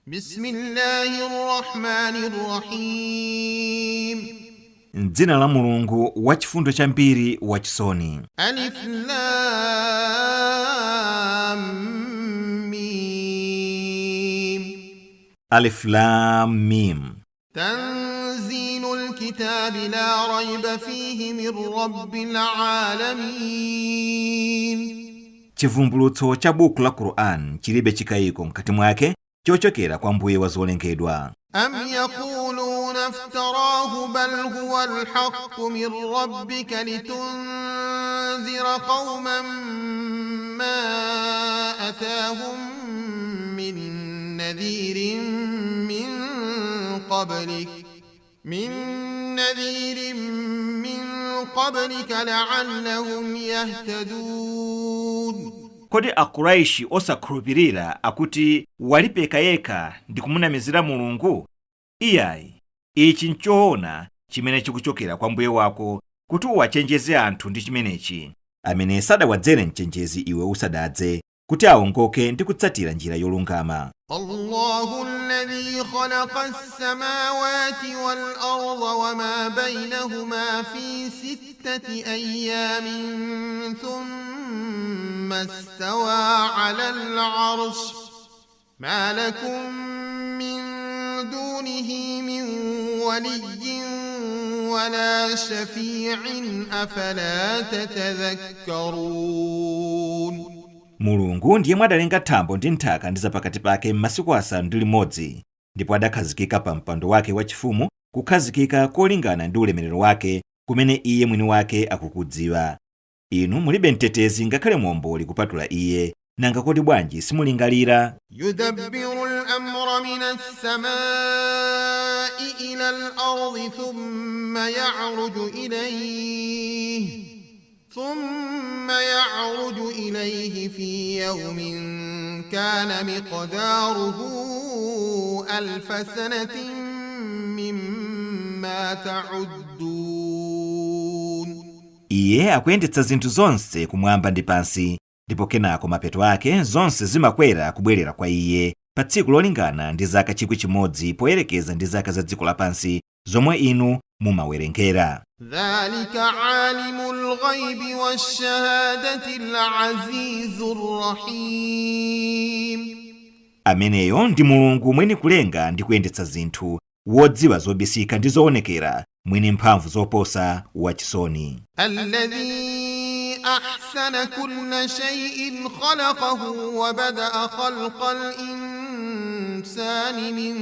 بسم الله الرحمن الرحيم. M'dzina la Mulungu wachifundo chambiri, wachisoni. ألف لام ميم. Alif Lam Mim. تنزيل الكتاب لا ريب فيه من رب العالمين. Chivumbulutso cha buku la Quran chilibe chikayiko mkati mwake, chochokera kwa Mbuye wa zolengedwa. أم يقولون افتراه بل هو الحق من ربك لتنذر قوما ما أتاهم من نذير من قبلك لعلهم يهتدون. Kodi Akuraishi osakhulupirira akuti walipeka yekha ndi kumunamizira Mulungu? Iyayi, ichi nchoona chimene chikuchokera kwa Mbuye wako, kuti uwachenjeze anthu ndi chimenechi, amene sadawadzere mchenjezi iwe usadadze, kuti awongoke ndi kutsatira njira yolungama. الله الذي خلق السماوات والأرض وما بينهما في 6 أيام ثم استوى على العرش، ما لكم من دونه من ولي ولا شفيع، أفلا تتذكرون؟ Mulungu ndiye adalenga thambo ndi nthaka ndi zapakati pake m'masiku 6, ndipo adakhazikika pa mpando wake wachifumu, kukhazikika kolingana ndi ulemerero wake kumene iye mwini wake akukudziwa. Inu mulibe mtetezi ngakhale muomboli kupatula iye. Nanga kodi bwanji simulingalira? يدبر الأمر من السماء إلى الأرض ثم يعرج إليه في يوم كان مقداره 1000 سنة مما تعدون. Iye akuyendetsa zinthu zonse kumwamba ndi pansi, ndipo kenako mapeto ake zonse zimakwera kubwerera kwa iye pa tsiku lolingana ndi zaka 1000 poyerekeza ndi zaka za dziko lapansi zomwe inu mumawerengera. ذلك عالم الغيب والشهادة العزيز الرحيم. Ameneyo ndi Mulungu mwini kulenga ndi kuyendetsa zinthu, wodziwa zobisika ndi zoonekera, mwini mphamvu zoposa, wachisoni. الذي أحسن كل شيء خلقه وبدأ خلق الإنسان من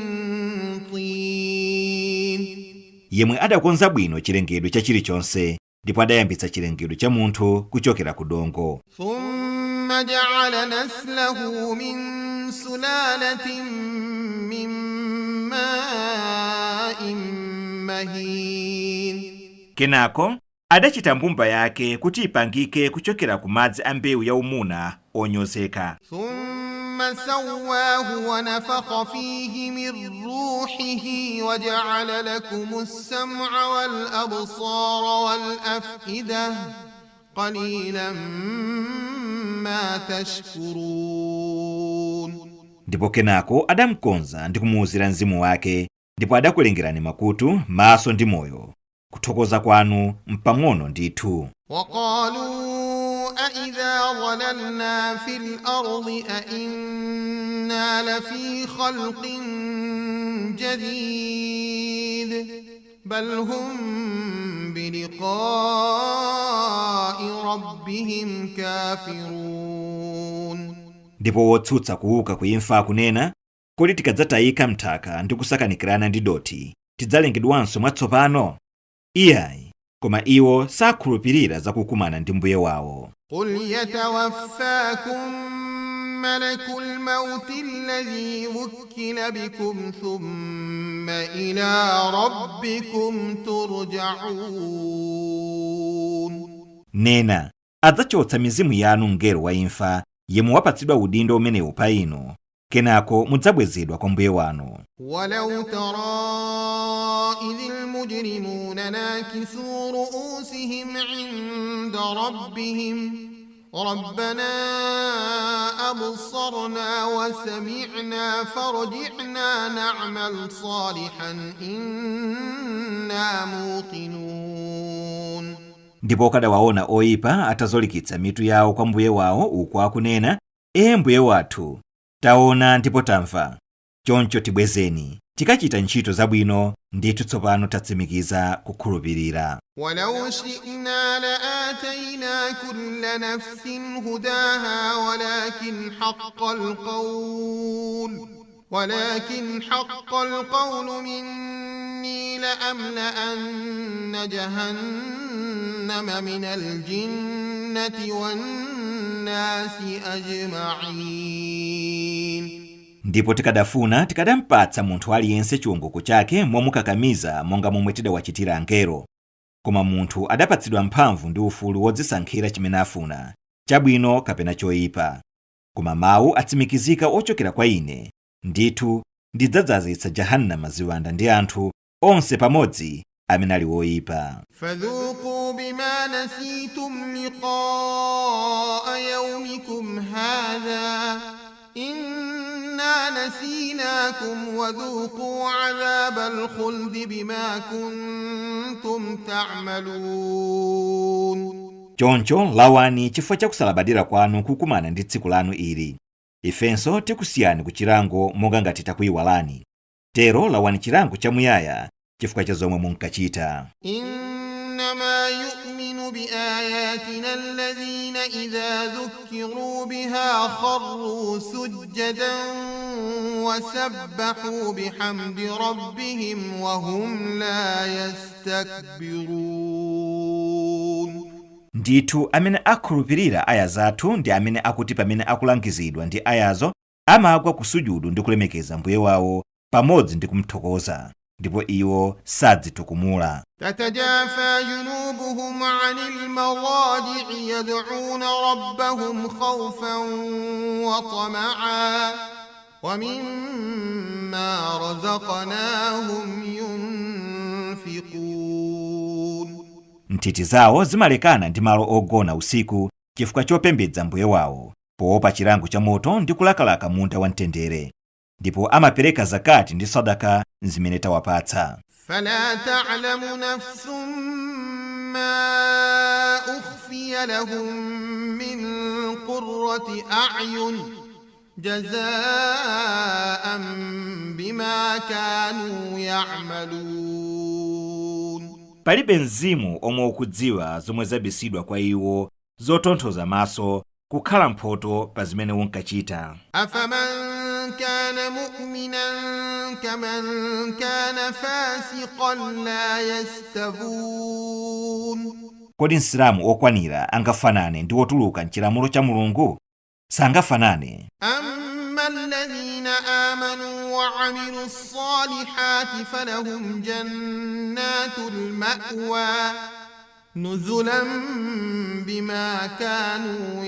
طين. Yemwe adakonza bwino chilengedwe cha chilichonse, ndipo adayambitsa chilengedwe cha munthu kuchokera ku dongo. ثم جعل نسله من سلالة من ماء مهين. Kenako adachita mbumba yake kuti ipangike kuchokera ku madzi a mbewu yaumuna onyozeka. ثم سواه ونفخ فيه من روحه وجعل لكم السمع والأبصار والأفئدة، قليلا ما تشكرون. Ndipo kenako adamukonza ndi kumuwuzira mzimu wake, ndipo adakulengerani makutu, maso ndi moyo. Kuthokoza kwanu mpang'ono ndithu. وقالوا أإذا ضللنا في الأرض أإنا لفي خلق جديد، بل هم بلقاء ربهم كافرون. Ndipo wotsutsa kuuka kuimfa akunena, "Kodi tikadzatayika mthaka ndi kusakanikirana ndi dothi, tidzalengedwanso mwatsopano?" Iyayi, koma iwo sakhulupirira zakukumana ndi Mbuye wawo. قل يتوفاكم ملك الموت الذي وكل بكم ثم إلى ربكم ترجعون. Nena, "Adzachotsa mizimu yanu mngelo wa imfa yemwe wapatsidwa udindo umenewu pa inu, kenako mudzabwezedwa kwa Mbuye wanu." ولو ترى إذ المجرمون ناكسوا رؤوسهم عند ربهم. ربنا أبصرنا وسمعنا فارجعنا نعمل صالحا إنا موقنون. Ndipo ukadawaona oyipa atazolikitsa mitu yawo kwa mbuye wawo uku akunena, ee mbuye wathu, taona ndipo tamva, choncho tibwezeni tikachita ntchito zabwino, ndithu tsopano tatsimikiza kukhulupirira. ولو شئنا لآتينا كل نفس هداها ولكن حق القول مني لأملأن جهنم من الجنة والناس أجمعين. Ndipo tikadafuna tikadampatsa munthu aliyense chiwongoko chake momukakamiza monga momwe tidawachitira angelo. Koma munthu adapatsidwa mphamvu ndi ufulu wodzisankhira chimene afuna, chabwino kapena choyipa. Koma mawu atsimikizika ochokera kwa ine, ndithu ndidzadzazitsa jahannama ziwanda ndi anthu onse pamodzi amene ali woyipa. فذوقوا بما نسيتم لقاء يومكم هذا إنا نسيناكم وذوقوا عذاب الخلد بما كنتم تعملون. Choncho lawani chifukwa cha kusalabadira kwanu kukumana ndi tsiku lanu ili. Ifenso tikusiyani ku chilango monga ngati takuyiwalani. Tero lawani chilango chamuyaya chifukwa cha zomwe munkachita. إنما يؤمن بآياتنا الذين إذا ذكروا بها خروا سجدا وسبحوا بحمد ربهم وهم لا يستكبرون. Ndithu amene akhulupirira aya zathu ndi amene akuti pamene akulangizidwa ndi ayazo amagwa kusujudu ndi kulemekeza mbuye wawo pamodzi ndi kumthokoza, ndipo iwo sadzitukumula. تتجافى جنوبهم عن المضاجع يدعون ربهم خوفا وطمعا ومما رزقناهم ينفقون. Nthiti zawo zimalekana ndi malo ogona usiku chifukwa chopembedza mbuye wawo, poopa chilango cha moto ndi kulakalaka munda wamtendere. Ndipo amapereka zakati ndi sadaka zimene tawapatsa. فلا تعلم نفس ما أخفي لهم من قرة أعين جزاء بما كانوا يعملون. Palibe mzimu omwe ukudziwa zomwe zabisidwa kwa iwo zotonthoza maso kukhala mphoto pa zimene unkachita. أفمن كان مؤمنا كمن كان فاسقا لا يستوون. Kodi msilamu okwanira angafanane ndi wotuluka mchilamulo cha Mulungu? Sangafanane. أما الذين آمنوا وعملوا الصالحات فلهم جنات المأوى نزلا بما كانوا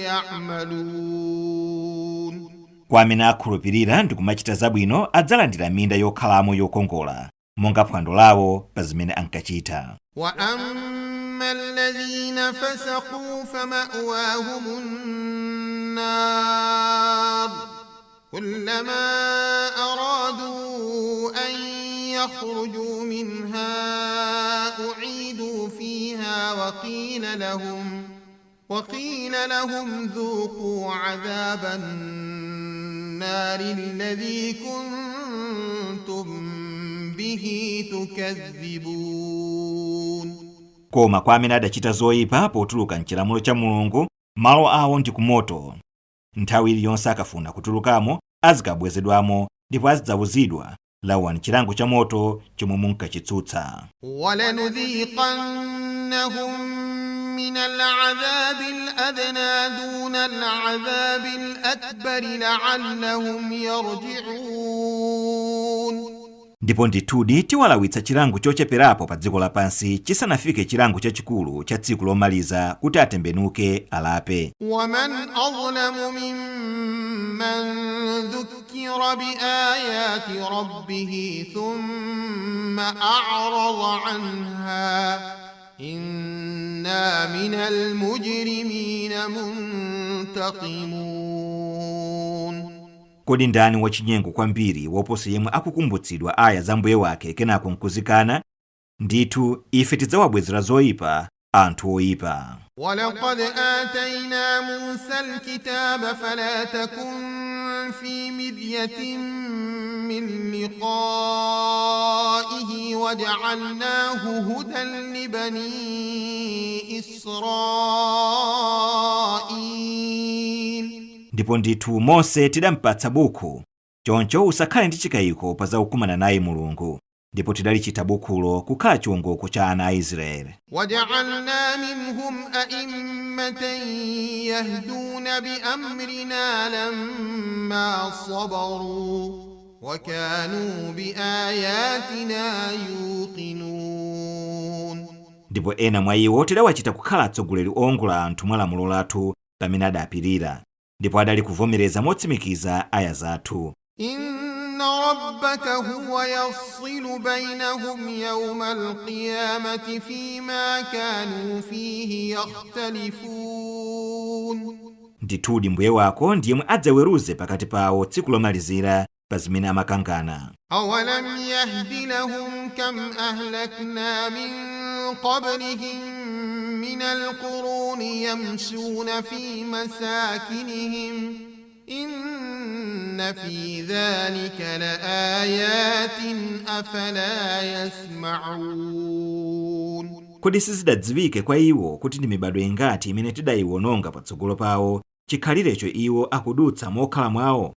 يعملون. Kwa amene akhulupirira ndi kumachita zabwino adzalandira minda yokhalamo yokongola monga phwando lawo pa zimene ankachita. وأما الذين فسقوا فمأواهم النار كلما أرادوا أن يخرجوا منها أعيدوا فيها وقيل لهم ذوقوا عذاب النار الذي كنتم به تكذبون. Koma kwa amene adachita zoyipa potuluka mchilamulo cha Mulungu, malo awo ndi kumoto. Nthawi iliyonse akafuna kutulukamo azikabwezedwamo ndipo azidzawuzidwa, lawani chilango cha moto chomwe munkachitsutsa. ولنذيقنهم من العذاب الأدنى دون العذاب الأكبر لعلهم يرجعون. Ndipo ndithudi tiwalawitsa chilango chocheperapo pa dziko lapansi chisanafike chilango chachikulu cha tsiku lomaliza kuti atembenuke alape. ومن أظلم ممن ذكر بآيات ربه ثم أعرض عنها إنا إنا من المجرمين منتقمون. Kodi ndani wachinyengo kwambiri woposa yemwe akukumbutsidwa aya za mbuye wake kenako nkuzikana? Ndithu ife tidzawabwezera zoyipa anthu oyipa. ولقد آتينا موسى الكتاب فلا تكن في مرية من لقائه وجعلناه هدى لبني إسرائيل. Ndipo ndithu Mose tidampatsa buku, choncho usakhale ndi chikayiko pa za kukumana naye Mulungu, ndipo tidalichita bukhulo kukhala chiwongoko cha ana a Israeli. وجعلنا منهم أئمة يهدون بأمرنا لما صبروا وكانوا بآياتنا يوقنون. Ndipo ena mwa iwo tidawachita kukhala atsogoleri owongola anthu mwa lamulo lathu pamene adapirira, ndipo adali kuvomereza motsimikiza aya zathu. إن ربك هو يفصل بينهم يوم القيامة فيما كانوا فيه يختلفون. Ndithudi mbuye wako ndiyemwe adzaweruze pakati pawo tsiku lomalizira pa zimene amakangana. أولم يهد لهم كم أهلكنا من قبلهم من القرون يمشون في مساكنهم إن في ذلك لآيات أفلا يسمعون. Kodi sizidadziwike kwa iwo kuti ndi mibado ingati imene tidayiwononga patsogolo pawo chikhalirecho iwo akudutsa mokhala mwawo?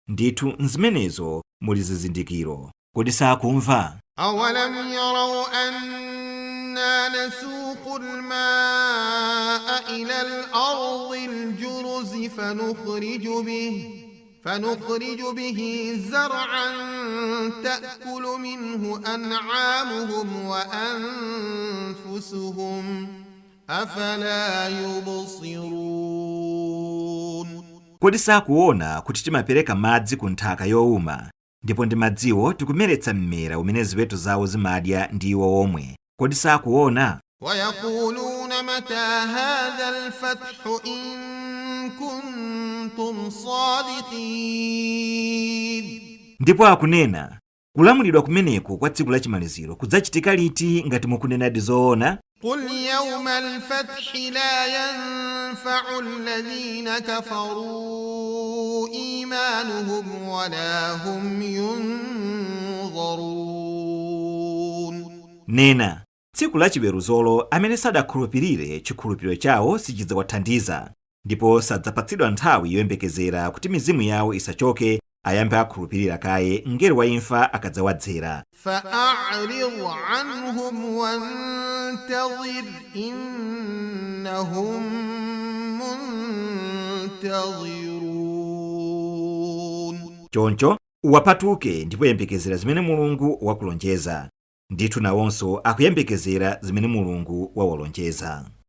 Ndithu nzimenezo muli zizindikiro, kodi sakumva? أولم يروا أنا نسوق الماء إلى الأرض الجرز فنخرج به زرعا تأكل منه أنعامهم وأنفسهم أفلا يبصرون. Kodi sakuona kuti timapereka madzi ku nthaka yowuma, ndipo ndi madziwo tikumeretsa mmera umene ziweto zawo zimadya ndi iwo omwe? Kodi sakuona? ويقولون متى هذا الفتح إن كنتم صادقين. Ndipo akunena, kulamulidwa kumeneku kwa tsiku lachimaliziro kudzachitika liti ngati mukunenadi zoona? قل يوم الفتح لا ينفع الذين كفروا إيمانهم ولا هم ينظرون. Nena, tsiku lachiweruzolo amene sadakhulupirire chikhulupiriro chawo sichidzawathandiza, ndipo sadzapatsidwa nthawi yoyembekezera kuti mizimu yawo isachoke ayambe akhulupirira kaye mngelo wa imfa akadzawadzera. فأعرض عنهم وانتظر إنهم منتظرون. Choncho uwapatuke ndipo yembekezera zimene Mulungu wakulonjeza. Ndithu nawonso akuyembekezera zimene Mulungu wawalonjeza.